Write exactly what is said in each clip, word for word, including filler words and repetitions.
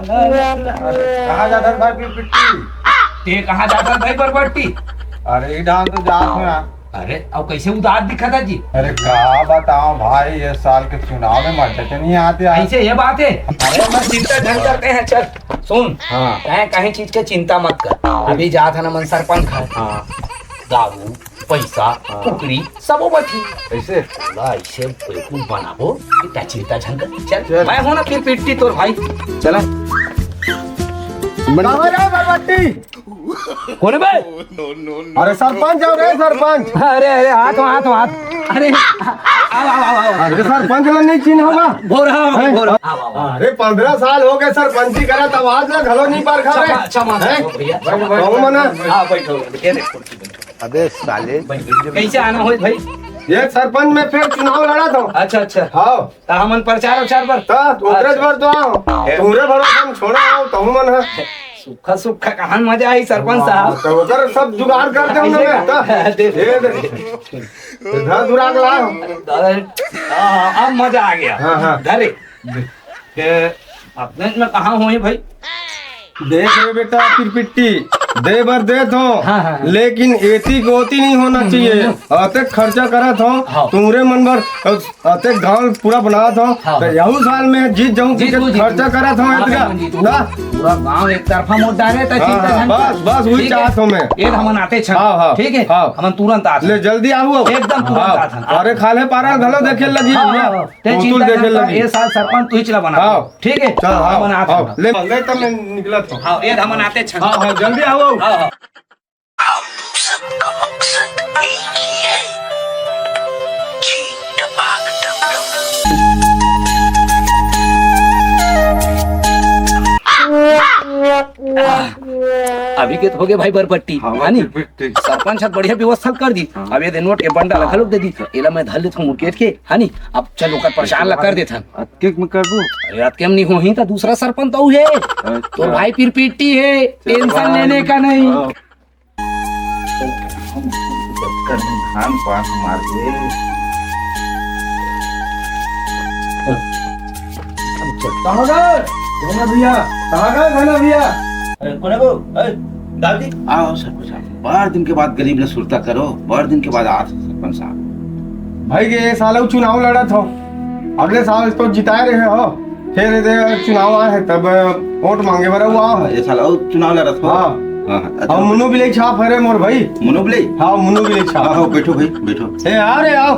कहाँ जात हस भाई पिरपिट्टी? ते कहाँ जात हस भाई बरबट्टी? अरे, ई डाल तो जात हूँ यार। अरे, अब कैसे उदास दिखत हे जी? अरे, का बताओ भाई, ये साल के चुनाव में मजा तो नहीं आते यार। ऐसे ये बात है? अरे, मैं चिंता झन करते हैं, चल, सुन। हाँ। कहीं, कहीं चीज के चिंता मत कर। अभी जात हन हमन सरपंच घर। हाँ। दारू, पैसा, हाँ। कुकरी, सबो बची। कैसे? पूरा ऐसे बिल्कुल बनाबो, इतना चिंता झन कर। चल, चल। मैं हूं ना पिरपिट्टी तोर भाई। चला। कहाँ रे बरबट्टी? कौन है बे? अरे सरपंच आओ रे, सरपंच। अरे, अरे, हाथ, हाथ, हाथ। अरे, आओ, आओ, आओ, आओ। अरे सरपंच ला नहीं चिन्ह होगा। बोरा, हैं? बोरा। आओ, आओ, आओ। अरे पंद्रह साल हो गए सरपंची करा, तब आज ला घलो नहीं पार खा रहे। क्षमा, क्षमा, हैं? भैया, क्षमा। कहूँ मना। हाँ, बैठो, ये देखो, कुर्सी बैठो। अबे साले। कैसे आना होय भाई? ये सरपंच में फिर चुनाव लड़ा था। अच्छा, अच्छा। हाँ। तो हमन प्रचार उचार बर? तो ओकरे अच्छा। बर तो आओ। फिर? तुम्हरे भरोसे हम छोड़े आओ, तहु मन है। सुखा सुखा कहान मजा आई सरपंच साहब। तो ओकर सब जुगाड़ कर दे उन्होंने। ऐसे का? तो दे दे। ये दे। इधर दुराग ला। दादा, हाँ, हाँ, अब मजा आ गया। हाँ, हाँ। धरे। के अपने में कहाँ होही भाई? देख रे बेटा, पिरपिट्टी दे बर देत हो, हाँ, हाँ, हाँ। लेकिन एती गोती नहीं होना चाहिए। हम्म। अतेक खर्चा करत हो, हाँ। तुमरे मन बर अतेक गांव पूरा बनात हो, हाँ, तो हाँ। यहू साल में जीत जाऊं जीत कि वो, जीत खर्चा वो। करत हो हाँ, इतना। हाँ, जीत वो। ना? पूरा गांव एक तरफा मोट डारे, तो हाँ, चिंता हाँ, झन बस, कर। बस, वही ठीक है? चाहत हो मैं। ये हमन आते छन। हाँ, हाँ, ठीक है? हाँ। हमन तुरंत आते ले, हैं। जल्दी आहू। एकदम तुरंत हाँ। आते हैं। अरे, खाल्हे पारा घलो देखे लगी हाँ, भैया। हाँ, हाँ। ते तू चिंता देखे मत कर, लगी। ये साल सरपंच तू ही चला बना। हाँ। ठीक है? चल, हाँ, बना हाँ। ले, ले तब मैं निकलत हूँ। हाँ, ये हमन आते छन। हाँ, हाँ, जल्दी आओ। हाँ, हाँ। हम सबका मकसद एक ही है, जी टपाक टप टप। अभी के तो हो गए भाई बरबट्टी, हाँ, है नी? बरबट्टी। सरपंच ह बढ़िया व्यवस्था कर दी। हाँ। अब ये दे नोट के बंडल हाँ। घलोक दे दी। एला मैं धर लेथों मुकेट के, है नी? अब चल ओकर प्रचार ला कर देथन। अतके में करबो? अरे अतके में नहीं होही त दूसरा सरपंच तो हे। अच्छा। तोर भाई पिरपिट्टी हे, चल टेंशन भाई। लेने का नहीं। हाँ। चक्कर में धान पान मार के। कहाँ गए? कौन है भैया? कहाँ गए घना भैया? अरे, कौन है वो? अरे, दादी। आओ, सरपंच साहब। बड़ दिन के बाद गरीब ने सुरता करो, बड़ दिन के बाद आज सरपंच साहब। भाई, ये साल अउ चुनाव लड़त हो, अगले साल तो जिताए रहे हो, फिर ये चुनाव आए है, तब वोट मांगे बर हुआ हो। ये साल अउ चुनाव लड़त हो। हाँ। हाँ, हाँ, अच्छा। और मुन्नू बिलई छाप हरे मोर भाई। मुन्नू बिलई? हाँ, मुन्नू बिलई छाप। हाँ, हाँ, बैठो भाई, बैठो। ए, आ रे, आओ।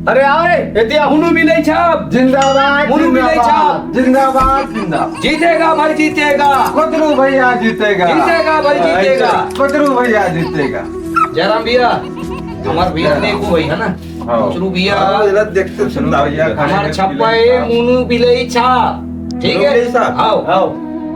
अरे, आ रे, एतिया मुन्नू बिलई छाप। जिंदाबाद, मुन्नू बिलई जिंदाबाद, छाप। जिंदाबाद, जिंदाबाद। जीतेगा भाई, जीतेगा। कोतरू भैया जीतेगा। जीतेगा भाई, जीतेगा। कोतरू भैया जीतेगा। जयराम भैया, हमार भैया हाँ। देखो भाई, है ना? हाँ। कोतरू भैया। हाँ, जरा देखते सुनता भैया, हमार खाने छप्पा पीने है, का। मुन्नू बिलई छाप। ठीक मुन्नू है? बिलई छाप? हाँ। हाँ।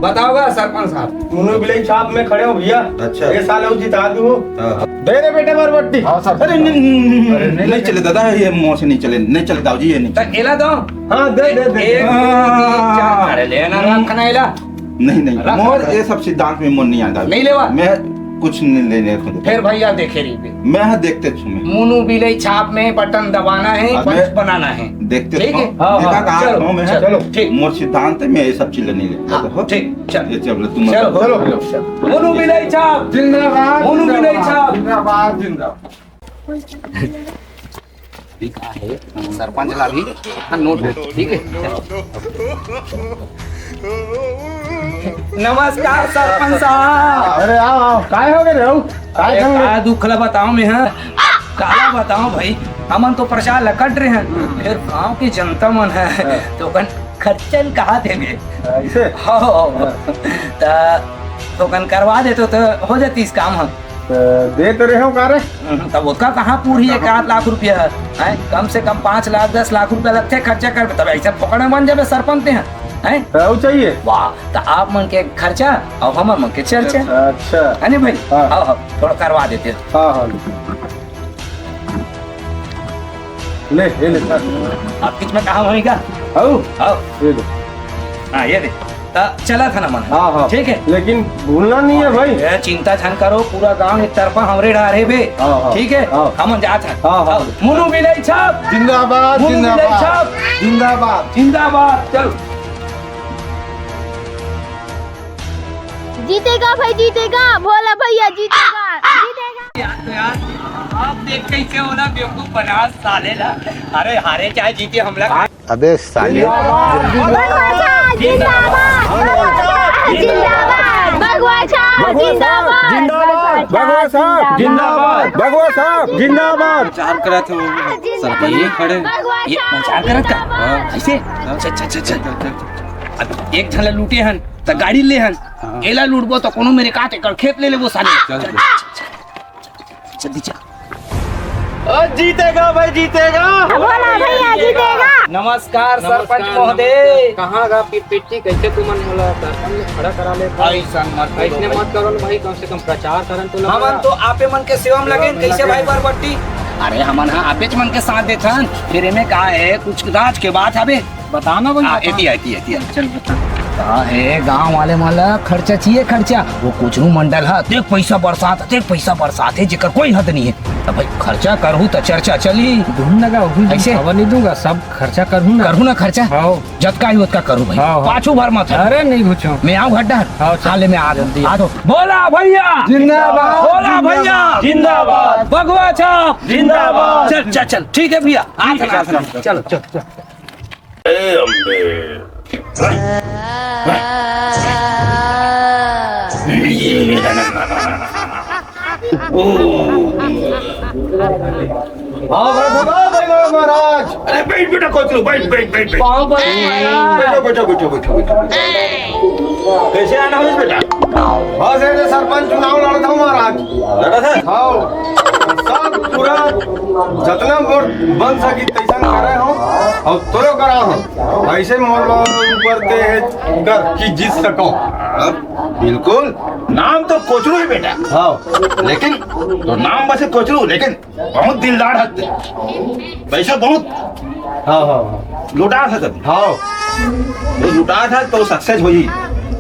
बताओगा सरपंच साहब। मुन्नू बिलई छाप में खड़े हो भैया। अच्छा। ये साल अउ जिता दू। हाँ। दे रे बेटे बरबट्टी। हाँ, सर। अरे, नहीं, नहीं, नहीं, नहीं, अरे, नहीं, नहीं चले दादा, ये मोर से नहीं चले, नहीं चले दाऊ जी, ये नहीं तो चले। एला दो। हाँ, दे, दे, दे। एक, दो, तीन, चार। हाँ। अरे, लेना रख ना एला। नहीं, नहीं, रख, मोर रख। ये सब सिद्धांत में मोर नहीं आता। नहीं लेवा? मैं कुछ नहीं लेने को देता। फिर भैया देखे रही बे। मैं हाँ देखते छू मैं। मुनु बिलई छाप में बटन दबाना है, हाँ, पंच मैं बनाना है। देखते ठीक है? छू। हाँ, देखा हाँ, कहाँ चलो, छू मैं? चलो, ठीक। मोर सिद्धांत में ये सब चीजें नहीं लेता। हाँ, हो? ठीक, चल। ये चल, तुम चलो, चलो। चलो, चलो। मुनु बिलई छाप। जिंदाबाद, मुनु बिलई जिंदाबाद, छाप। जिंदाबाद, जिंदाबाद। ठीक है, सरपंच ला भी, हाँ, नोट दे, ठीक है? नमस्कार सरपंच साहब। अरे आओ, आओ, काय हो गए रे हो? काय अरे, संग का दुख ला बताओ मैं, हाँ? काला बताओ भाई, हमन तो प्रचार ला कट रहे हैं, फिर गांव की जनता मन है, हाँ। तो कन खर्चन कहा थे बे? ऐसे? हो, हाँ। त तो कन करवा देते तो हो जाती इस काम हम। तो दे तो रहे हो का रे? हम्म, तब उसका कहाँ पूरी एक आध लाख रुपया है, हैं? कम से कम पाँच लाख, दस लाख रुपया लगते खर्चा कर, तब ऐसे पकड़े बन जाबे सरपंच ते हैं, हैं? तो चाहिए? वाह, तो आप मन के खर्चा और हमर मन के चर्चा। अच्छा। है नी भाई? हाँ। आओ, आओ, थोड़ा करवा देते हैं। हाँ, हाँ। ले, ये ले, सर। आप किस में कहा होएगा? आओ। आओ। ये ले। हाँ, ये दे। त चला था ना मन। हाँ, हाँ। ठीक है? लेकिन भूलना नहीं है भाई। ये चिंता झन करो, पूरा गांव एक तरफा हमरे डारे बे। हाँ, हाँ। ठीक है? हाँ। हमन जात हन। हाँ, हाँ। आओ। मुनु बिलई छाप। जिंदाबाद, मुनु बिलई जिंदाबाद। छाप। जिंदाबाद। जिंदाबाद। चलो। जीतेगा भाई, जीतेगा, भोला भैया जीतेगा, जीतेगा। यार, तो यार, आप देख कैसे हो ना, बेवकूफ बना साले ला। अरे, हारे चाहे जीते, हमला अबे साले। भगवा साहब जिंदाबाद, भगवा साहब जिंदाबाद, भगवा साहब जिंदाबाद, भगवा साहब जिंदाबाद, भगवा साहब जिंदाबाद। प्रचार करत हो, सरपंच जी खड़े। ये प्रचार करत का? हाँ। ऐसे? हाँ। चल, चल, चल, चल। अब एक झन ला लूटे हन, त गाड़ी ले हन। हाँ। एला लूटबो त कोनो मेरे का तेकर खेत ले लेबो साले। चल, चल, चल। चल, चल, चल। जल्दी चल। ओ, जीतेगा भाई, जीतेगा। भोला भैया जीतेगा। नमस्कार, सरपंच महोदय। नमस्कार। कहाँ गा पी-, पिट्टी, कैसे तुमन मोला सरपंच में खड़ा करा ले? ऐसन मत बोलो ऐसने भाई। मत करो ना भाई, कम से कम प्रचार करन तो लगा। हमन तो आपे मन के सेवा में लगे, सेवा में कैसे लगे। भाई बरबट्टी? अरे, हमन हा आपेच मन के साथ देथन, फिर एमे का है, कुछ राज के बात हवे। बता ना भाई, आ, बता। एती, एती, एती। चल, बता। का है, गांव वाले मन ला खर्चा चाहिए, खर्चा। वो कुचरू मंडल हा, देख पैसा बरसात, देख पैसा बरसात है, जेकर कोई हद नहीं है। त भाई, खर्चा करहू त चर्चा चली। दूंगा, अभी ऐसे? खबर नहीं दूंगा, सब खर्चा करहू ना। करहू ना खर्चा? हाँ। जतका ही ओतका करहू भाई। हाँ, हाँ। पाछू भर मत। अरे नहीं घुचो। मैं आऊँ घड्डा। हाँ, चल। हाँ, ले मैं आ जल्दी। आ दो। भोला भैया जिंदाबाद। भोला भैया जिंदाबाद। भगवा छाप जिंदाबाद। चल, चल, चल। ठीक है भैया। आ, ठीक है, आ, चल, चल। चलो, चल, चल। ए अम्बे। ओ। हाँ, बैठो, बैठो, महाराज। अरे, बैठ बेटा, कोचरू, बैठ, बैठ, बैठ, बैठ। पाँव पर महाराज। बैठो, बैठो, बैठो, बैठो, बैठो। कैसे आना हो बेटा? बस, ऐसे सरपंच चुनाव लड़ता हूँ, महाराज। लड़ा था? हाँ। सब पूरा जतना मोर बन सकी तैसन करे हो और तोरो करा हो। ऐसे मोर ऊपर ते कर कि जीत सको। हाँ, बिल्कुल। नाम तो कोचरू है बेटा। हाँ। लेकिन तो नाम बस कोचरू, लेकिन बहुत दिलदार हस। पैसा बहुत हाँ, हाँ, हाँ। लुटा था तब। हाँ। वो लुटा था तो सक्सेस होई।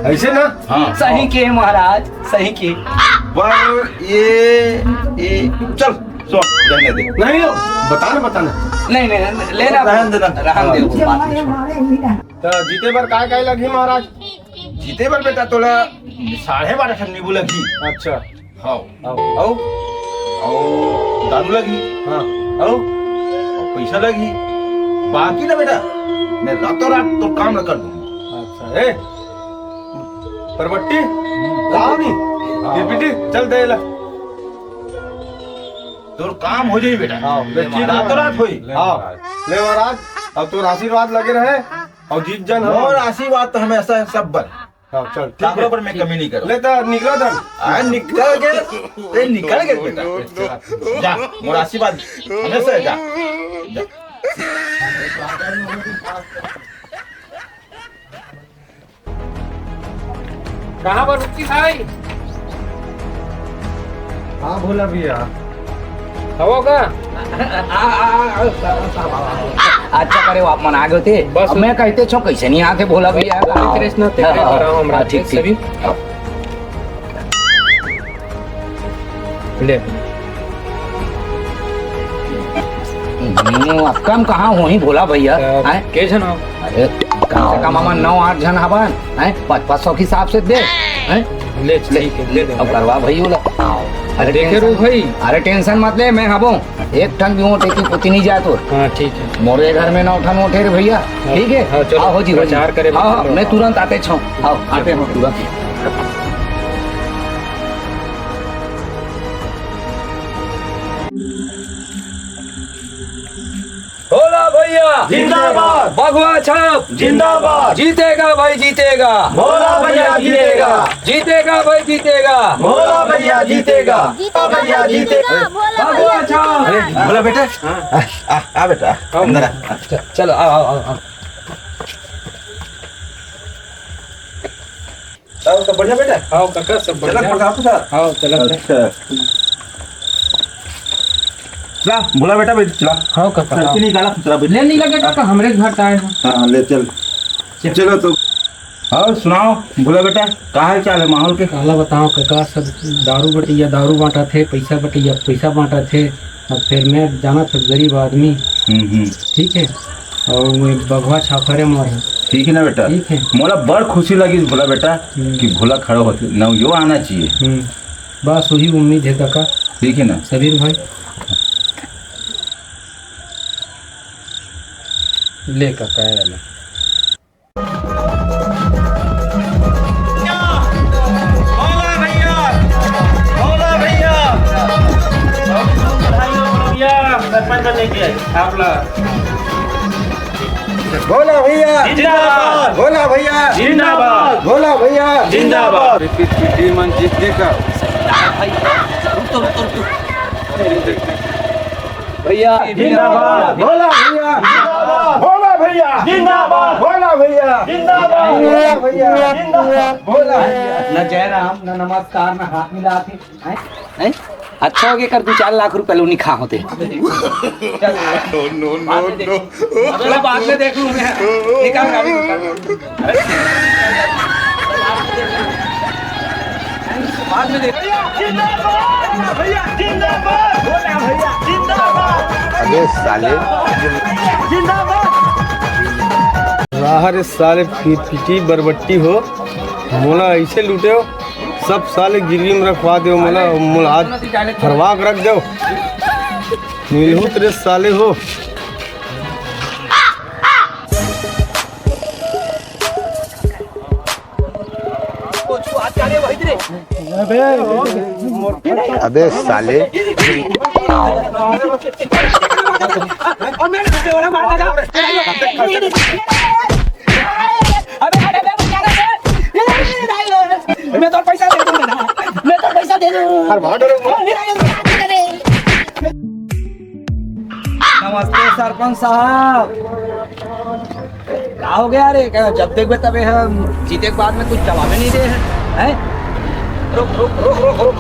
ऐसे ना? हाँ। सही के महाराज, सही के। पर ये, ये, चल, सो, रहने दे। नहीं हो, बताना, बताना। नहीं, नहीं, नहीं, लेना। रहन देना। रहन दे, हाँ। बात नहीं छोड़। तो जीते बर काय, काय लगही महाराज? जीते बर बेटा तोला साढ़े बारह ठन नींबू लगही। अच्छा। हाँ। हाँ। अउ, अउ दारू लगही। हाँ। अउ, अउ पैसा लगही। बाकी ना बेटा, मैं रातों रात तोर काम ल कर दूंगा। अच्छा, ए, परबट्टी, लाओ नी। हाँ। पीपीटी, चल दे ला। तोर काम हो जाई बेटा। हाँ, ले ठीक है। रातों रात होई। हाँ, ले महाराज, अब तोर आशीर्वाद लगे रहे, अउ जीत जन हम। मोर आशीर्वाद तो हमेशा है सब बर। हाँ, चल, ठीक है। काकरो पर मैं कमी नहीं करूँ। ले तो निकला था। आ, निकल के, ए, निकल के बेटा। जा, मोर आशीर्वाद हमेशा है, जा। जा। कहाँ पर रुकी भाई? हाँ, भोला भैया। हवो का? आ, आ, आ, आ, आ, आ, आ, आ। अच्छा करे, आप मन आ गए थे। बस। अब मैं कहते छो, कैसे नहीं आते भोला भैया? अरे कृष्णा, ते हाँ, करा हमरा हाँ, ठीक, ठीक। सभी। ले। हम्म, अब कम कहाँ होही भोला भैया, अ, हैं? के झन हो? अरे, कम से कम हमन नौ आठ झन हवन, हैं? पाँच पाँच सौ के हिसाब से दे, हैं? ले, ले, ठीक है, दे दे अब भाई। करवा भाई ओला। अरे देखे टेंशन, रू भाई। अरे टेंशन मत ले, मैं हबो। एक ठन भी वोट एक ही पुती नहीं जाए तो। हाँ, ठीक है। मोरे घर में नौ ठन वोट है रे भैया, हाँ, ठीक है? हाँ, चलो, आओ, हो जी, हो जी। प्रचार करे हाँ, हाँ, बता दो। मैं तुरंत आते छो। आओ, आते हो तुरंत। भोला भैया जिंदाबाद। भगवा छाप जिंदाबाद। जीतेगा भाई, जीतेगा। भोला भैया जीतेगा। जीतेगा भाई, जीतेगा। भोला भैया जीतेगा। जीतेगा भैया, जीतेगा। भगवा छाप। अरे, भोला बेटा, हाँ। आ, आ, आ बेटा, आओ। अंदर आ। च-, चलो, आओ, आओ, आओ, आओ। और सब बढ़िया बेटा? हाँ काका, सब चला बढ़िया। प्रताप सर। हाँ, चला, चला। अच्छा। ला, भोला बेटा, बैठ, चला। हाँ काका, चल, हाँ। के निकाला, चला, बैठ। ले, नहीं लगे काका, हमरे घर का है। हाँ, हाँ, ले चल। चल। चलो तो। और सुनाओ, भोला बेटा, का हाल चाल है माहौल के? काला बताओ काका, सब दारू बटैया दारू बांटत हे, पैसा बटैया पैसा बांटत हे। अब फिर मैं जाना था गरीब आदमी। हम्म, हम्म। ठीक है, और मैं बघवा छापरे मोर है। ठीक है ना बेटा? ठीक है। मोला बड़ खुशी लगी भोला बेटा हम्म। कि भोला खड़ा होथे, नवयुवा आना चाहिए। हम्म। बस वही उम्मीद है काका। ठीक है ना? सबीर भाई। ले काका, ये ले। भोला भैया, भोला भैया, सरपंच बनने के आप लोग। भोला भैया जिंदाबाद। भोला भैया जिंदाबाद। भोला भैया जिंदाबाद। पीटी मन जीत के का। भैया जिंदाबाद। भोला भैया जिंदाबाद। भोला भैया जिंदाबाद। भोला भैया जिंदाबाद। भोला भैया जिंदाबाद। भोला भैया। न जय राम, न नमस्कार, न हाथ मिलात हे। हैं? हैं? अच्छा हो गया, कर दू चार लाख रुपए लोनी खा होते। चल। No, no, no, बाद में देख, no। अबे मैं बाद में देख लूँ मैं। निकाल गाड़ी, निकाल। अरे। बाद में देख। भैया जिंदाबाद, भैया जिंदाबाद, भोला भैया जिंदाबाद। अबे साले। जिंदाबाद। राह रे साले पी-, पीटी बरबट्टी हो, मोला ऐसे लूटे हो। सब साले गिरवी में रखवा देव मोला, मोला हाथ फरवा के रख देव। मिलहू तेरे साले हो। अबे साले। अबे, अबे, अबे, क्या कर रहे हैं? मैं तो पैसा दे दूंगा ना। मैं तो पैसा दे दूंगा। अरे, भाग रे। नमस्ते सरपंच साहब। का हो गया रे? क्या जब देखबे तबे हम जीते के बाद में कुछ जवाबे नहीं दे हैं, हैं? रुक, रुक, रुक, रुक, रुक।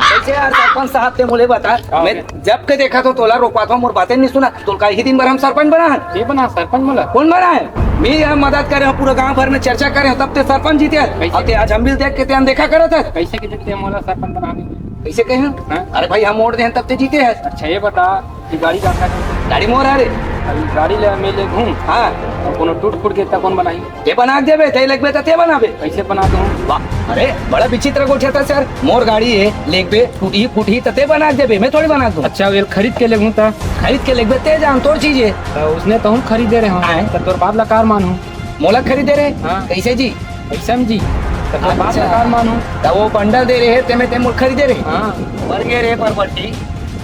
कैसे यार सरपंच साहब, ते मोले बता, हाँ। मैं जब के देखा तो तोला रोकवात हूँ, मोर बातें नहीं सुना। तोला का ही दिन भर हम सरपंच बना है? ये बना सरपंच मोला? कौन बना है? मैं यहाँ मदद करे हूँ, पूरा गांव भर में चर्चा करे हूँ, तब ते सरपंच जीते है। कैसे? अब ते आज हम भी देख के ते अनदेखा करत है। कैसे के जीते मोला सरपंच बना दे? कैसे कहे? हाँ? अरे भाई, हम वोट दे तब ते जीते है। अच्छा ये बता कि गाड़ी का है? गाड़ी मोर है रे। अभी गाड़ी ले मैं ले घूम। हाँ। और कोनो टूट फूट के तब कौन बनाई? ते बना के देबे, ते लेगबे त ते बनाबे। कैसे बना दूं? वाह, अरे बड़ा विचित्र गोठिया था सर। मोर गाड़ी है, लेगबे, टूटी फूटी त ते बना के देबे, मैं थोड़ी बना दूं। अच्छा, ये खरीद के लेगूं त? खरीद के लेगबे, ते जान तोर चीज है। तो उसने तो हम खरीदे रहे हो। हाँ। तो तोर बात ला कार मानू। मोला खरीदे रहे? हाँ। कैसे जी? कैसे हम जी? तो तोर बात अच्छा। ला कार मानू। तो वो बंडल दे रहे, ते में ते मोला खरीदे रहे। हाँ। मर गए रे परबट्टी।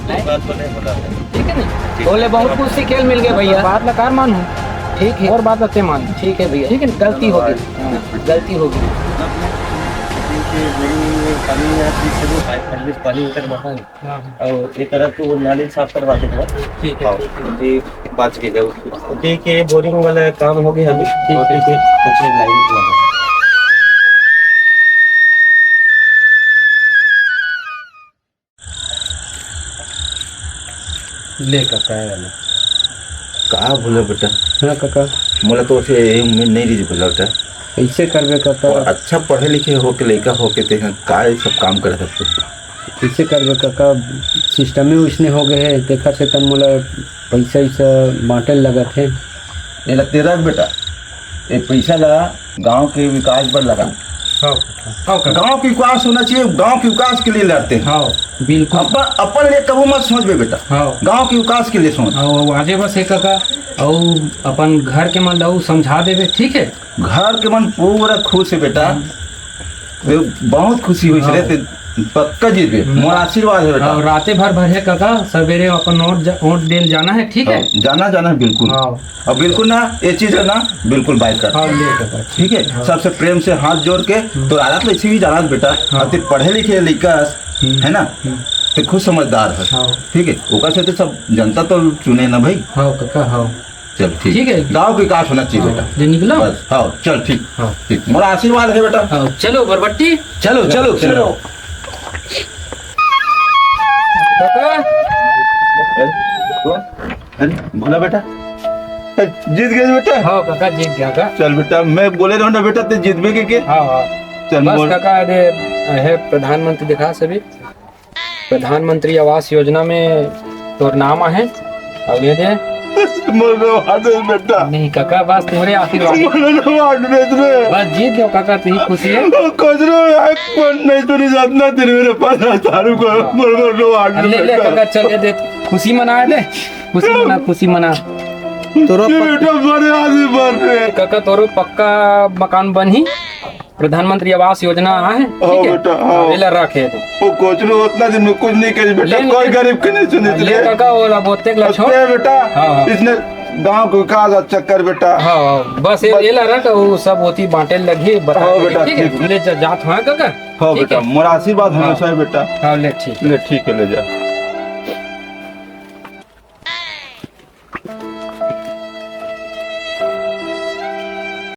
बात तो नहीं बोला। ठीक है ना? ठीक। बोले बहुत कुछ सीखे मिल गए भैया। बात ला कार मानू। ठीक है। और बात ला ते मान। ठीक है भैया। ठीक है ना? गलती होगी। हाँ, गलती होगी। ठीक है, बोरिंग में पानी नहीं आता, इससे वो पाइप सर्विस पानी उतर रहा है। हाँ, हाँ। और एक तरफ तो वो नाली साफ करवा दे थोड़ा। ठीक है। हाँ, ये बात की जाए उसको। ठीक है, बोरिंग वाला काम हो गया अभी। ठीक है। ठीक है, कुछ लाइन वाला। ले काका, ये ले। का बोला बेटा? हाँ काका। मोला तो ऐसे यही उम्मीद नहीं रही बोला बेटा। कैसे करबे काका? और अच्छा पढ़े लिखे होके, लइका होके ते हैं, का ये सब काम कर सकते? कैसे करबे काका? सिस्टमे उसने हो गए है, देखा से तन मोला पैसा वैसा बांटे लगत है। ये ला ते रख बेटा, ये पैसा ला गांव के विकास बर लगा। हाँ, हाँ, काका। गांव के विकास होना चाहिए, गांव के विकास के लिए लड़ते हैं। हाँ, बिल्कुल। अपन, अपन लिए कबू मत सोचबे बेटा। हाँ। गांव के विकास के लिए सोच। हाँ, वो आगे बस है काका, और अपन घर के मन ला समझा देबे, ठीक है? घर के मन पूरा खुश है बेटा। हम्म। ये बहुत खुशी हुई हाँ। रे, ते पक्का जीतबे। हम्म। मोर आशीर्वाद है बेटा। हाँ, राते भर भर है काका, सवेरे अपन वोट जा-, वोट देल जाना है, ठीक है? हाँ, जाना, जाना है बिल्कुल। हाँ। अब बिल्कुल ना, ये चीज है ना, बिल्कुल बाय कर। हाँ, ले काका। ठीक है? हाँ। सबसे प्रेम से हाथ जोड़ के, हम्म। तो आदत ले इसी भी जाना बेटा। हाँ। अब ते पढ़े लिखे लइका हस, हम्म। है ना? हम्म। ते खुद समझदार है। हाँ। ठीक है? ओकर से तो सब जनता तो चुने ना भाई। हाँ, काका, हाँ। चल, ठीक। ठीक है। गांव के विकास होना चाहिए हाँ। बेटा। ले निकलो। बस, हाँ, चल, ठीक। हाँ। ठीक। मोर आशीर्वाद है बेटा। हाँ, चलो, बरबट्टी। चलो, चलो, चलो। चलो। काका। अरे, बोला बेटा। ए, जीत गए बेटा? हाँ, काका, जीत गया का। चल बेटा, मैं बोले रहो ना बेटा, ते जीतबे के, के? हाँ, हाँ। चल, बस बोल। काका, अरे, है प्रधानमंत्री देखा सभी। प्रधानमंत्री आवास योजना में तोर नाम आहे। अब ये दे। मोर नवा ड्रेस बेटा। नहीं काका, बस तुम्हारे आशीर्वाद। मोर नवा ड्रेस रे। बस जीत जाओ काका, तुही खुशी है। ओ, कुछ नहीं, एक पन नहीं तो नहीं, इतना दिन मेरे पास आता रुको, मोर, मोर नवा ड्रेस ले, ले बेटा। काका, चल, ये दे, खुशी मना ले, खुशी मना, खुशी मना। तोरो ये पक- बेटा बड़े आदमी बन रहे। काका, तोरो पक्का मकान बनही। प्रधानमंत्री आवास योजना आहे, हाँ ठीक है? बेटा, हाँ। एला रखे दे। वो कुछ नहीं, उतना दिन में कुछ नहीं करी बेटा, ले, कोई ले। गरीब के नहीं सुनी ले ले। काका, वो ला बोते ला छोड़। अरे बेटा, हाँ, हाँ। इसने गांव के विकास अच्छा कर बेटा। हाँ, हाँ, बस ये, बस। एला रख, वो सब होती बांटे लगी, बता हाँ दे, बेटा, ठीक है? ठीक। ले जा, जात हाँ काका। हाँ ठीक बेटा, है? मोर आशीर्वाद हाँ। हमेशा है बेटा। हाँ, ले ठीक है। ले ठीक है, ले जा।